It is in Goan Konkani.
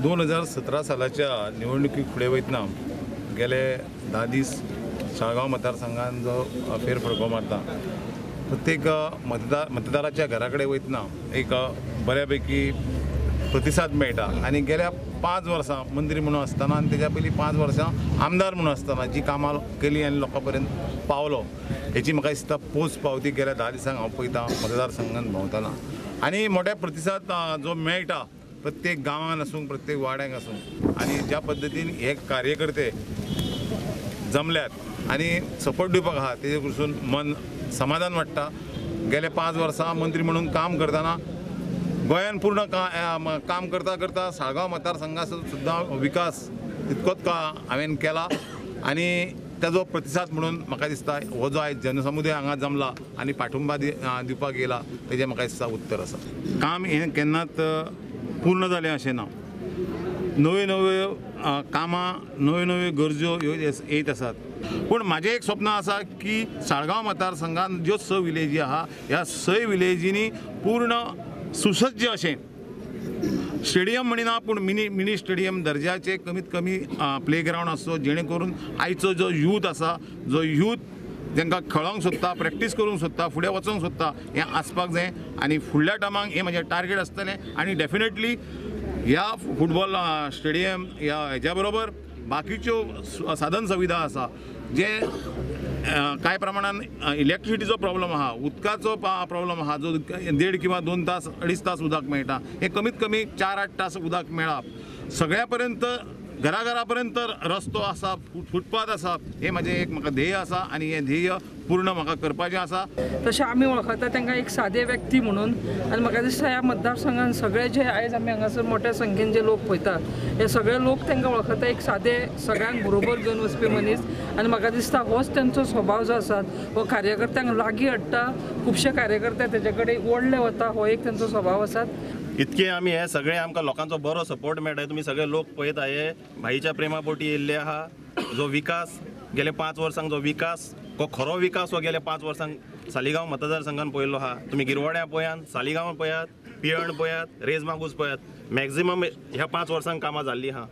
2017 सालाच्या निवडणुकीक फुडें वयतना गेले 10 दीस साळगांव मतदारसंघान जो फेरफडको मारता, प्रत्येक मतदाराच्या घरा कडेन वयतना एक बऱ्या पैकी प्रतिसाद मेळटा आनी गेल्या 5 वर्सां मंत्री म्हणून आसतना आनी तेज्या पयलीं 5 वर्सां आमदार म्हणून आसतना जी कामां केली आनी लोकां पर्यंत पावलो हेची म्हाका दिसता पोच पावती गेल्या 10 दिसांक हांव पळयता मतदारसंघान भोंवतना आनी मोठ्या प्रतिसाद जो मेळटा प्रत्येक गांवान आसूं, प्रत्येक वाड्यांक आसूं आनी ज्या पद्दतीन हे कार्यकर्ते जमल्यात आनी सपोर्ट दिवपाक आहा तेजे कडसून मन समाधान वाडटा। गेले 5 वर्सां मंत्री म्हणून काम करतना गोंयान पूर्ण काम करता करता साळगांव मतदारसंघाचो सुद्दां विकास तितकोच हांवें केला आनी ताजो प्रतिसाद म्हणून म्हाका दिसता हो जो आयज जनसमुदाय हांगा जमला आनी पाठिंबा दिवपाक येयला तेजें म्हाका दिसता उत्तर आसा। काम हें केन्नाच पूर्ण जालें अशें ना, नव्यो नव्यो कामां, नव्यो नव्यो गरजो ह्यो येत आसात। पूण म्हाजें एक स्वप्न आसा की साळगांव मतदारसंघान ज्यो 6 विलेजी आहा ह्या 6 विलेजींनी पूर्ण सुसज्ज अशें स्टेडियम म्हणिना पूण मिनी स्टेडियम दर्जाचे कमीत कमी प्ले ग्रावंड आसचो, जेणे करून आयचो जो यूथ आसा, जो यूथ तांकां खेळोंक सोदता, प्रॅक्टीस करूंक सोदता, फुडें वचोंक सोदता, हें आसपाक जाय आनी फुडल्या टायमाक हें म्हाजें टार्गेट आसतलें आनी डेफिनेटली ह्या फुटबॉल स्टेडियम ह्या हेज्या बरोबर बाकीच्यो साधन सुविधा आसा जे कांय प्रमाणान इलेक्ट्रिसिटीचो प्रॉब्लम आहा, उदकाचो प्रॉब्लम आहा, जो 1.5 किंवा 2 तास 2.5 तास उदक मेळटा, हें कमीत कमी 4-8 तास उदक मेळप, सगळ्या पर्यंत घरा पर्यंत रस्तो आसा, फुटपाथ आसा, हें म्हाजें एक म्हाका ध्येय आसा आनी हें ध्येय पूर्ण म्हाका करपाचें आसा। तशें आमी वळखता तांकां एक सादे व्यक्ती म्हणून आनी म्हाका दिसता ह्या मतदारसंघान सगळे जे आयज आमी हांगासर मोठ्या संख्येन जे लोक पळयता हे सगळे लोक तांकां वळखता एक सादे सगळ्यांक बरोबर घेवन वचपी मनीस आनी म्हाका दिसता होच तांचो स्वभाव जो आसा हो कार्यकर्त्यांक लागीं हाडटा, खुबशे कार्यकर्ते तेजे कडेन ओडले वता, हो एक तांचो स्वभाव आसा। इतके आमी हे सगळे आमकां लोकांचो बरो सपोर्ट मेळटा, तुमी सगळे लोक पळयता हे भाईच्या प्रेमापोटी येयल्ले आहा। जो विकास गेले 5 वर्सांक जो विकास हो खरो विकास हो गेले 5 वर्सांक सालिगांव मतदारसंघान पळयल्लो आहा। तुमी गिरवड्या पळयात, सालिगांव पळयात, पियण पळयात, रेजमागूस पळयात, मॅक्झिमम ह्या 5 वर्सांक कामां जाल्लीं आहा।